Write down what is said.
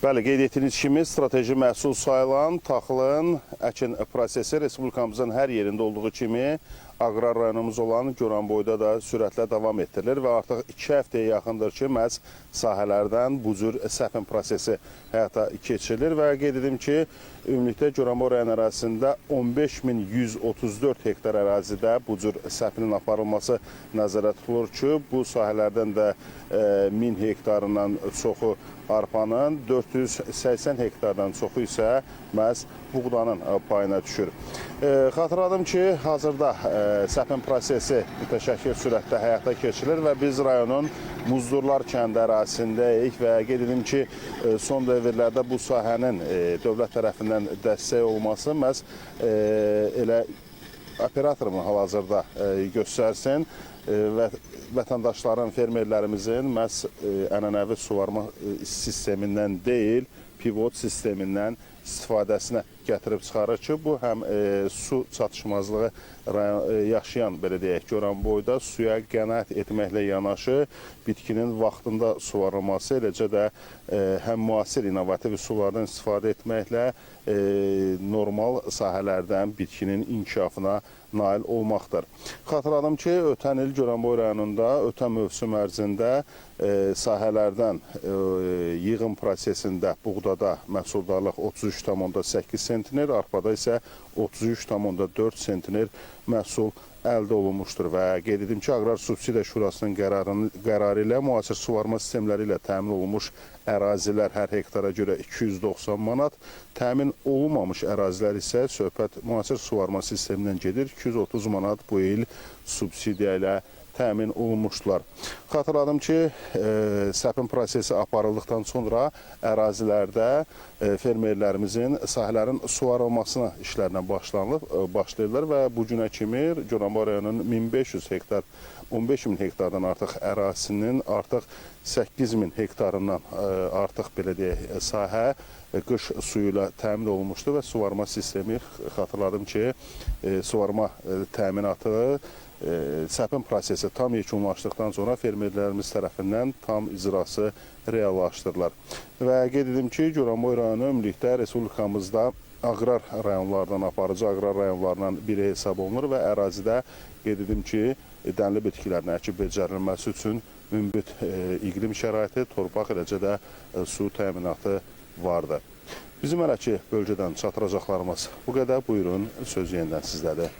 Bəli, qeyd etdiyiniz kimi strateji məhsul sayılan taxılın əkin prosesi respublikamızın hər yerində olduğu kimi aqrar rayonumuz olan Goranboyda da sürətlə davam etdirilir və artıq 2 həftəyə yaxındır ki, məhz sahələrdən bu cür səpin prosesi həyata keçirilir və qeyd edim ki, ümumilikdə Goranboy rayon ərazisində 15.134 hektar ərazidə bu cür səpinin aparılması nəzərdə tutulur ki, bu sahələrdən də 1000 hektarından çoxu arpanın, 480 hektardan çoxu isə məhz buğdanın payına düşür. Xatırladım ki, hazırda səpin prosesi mütəşəkkil sürətdə həyata keçirilir və biz rayonun Muzdurlar kəndi ərazisindəyik və qeyd edim ki, son dövrlərdə bu sahənin dövlət tərəfindən dəstək olması məhz elə operatorumun hal-hazırda göstərsin və vətəndaşların, fermerlərimizin məhz ənənəvi suvarma sistemindən deyil, pivot sistemindən istifadəsinə gətirib çıxarır ki, bu həm su çatışmazlığı yaşayan, belə deyək, Goranboyda suya qənaət etməklə yanaşı bitkinin vaxtında suvarılması, eləcə də həm müasir innovativ üsullardan istifadə etməklə normal sahələrdən bitkinin inkişafına nail olmaqdır. Xatırladım ki, ötən il Goranboy rayonunda ötən mövsüm ərzində sahələrdən yığım prosesində buğdada məhsuldarlıq 33,8 sentner, arpada isə 33,4 sentner məhsul əldə olunmuşdur və qeyd edim ki, Aqrar Subsidiya Şurasının qərarı ilə müasir suvarma sistemləri ilə təmin olunmuş ərazilər hər hektara görə 290 manat, təmin olunmamış ərazilər isə söhbət müasir suvarma sistemindən gedir, 230 manat bu il subsidiya ilə təmin olunmuşdular. Xatırladım ki, səpin prosesi aparıldıqdan sonra ərazilərdə fermerlərimizin sahələrin suvarılmasına işlərinə başlayırlar və bu günə kimi Goranboy rayonunun 1500 hektar, 15.000 hektardan artıq ərazisinin artıq 8.000 hektarından artıq belə deyək sahə qış suyu ilə təmin olunmuşdu və suvarma sistemi xatırladım ki, suvarma təminatı səpin prosesi tam yekunlaşdıqdan sonra fermerlərimiz tərəfindən tam icrası reallaşdırılır. Və qeyd edim ki, Goranboy rayonu ümumilikdə respublikamızda aqrar rayonlardan, aparıcı aqrar rayonlarından biri hesab olunur və ərazidə qeyd edim ki, dənli bitkilərin əkib becərilməsi üçün münbit iqlim şəraiti, torpaq, eləcə də su təminatı vardır. Bizim hələ ki bölgədən çatdıracaqlarımız bu qədər. Buyurun, söz yenidən sizdədir.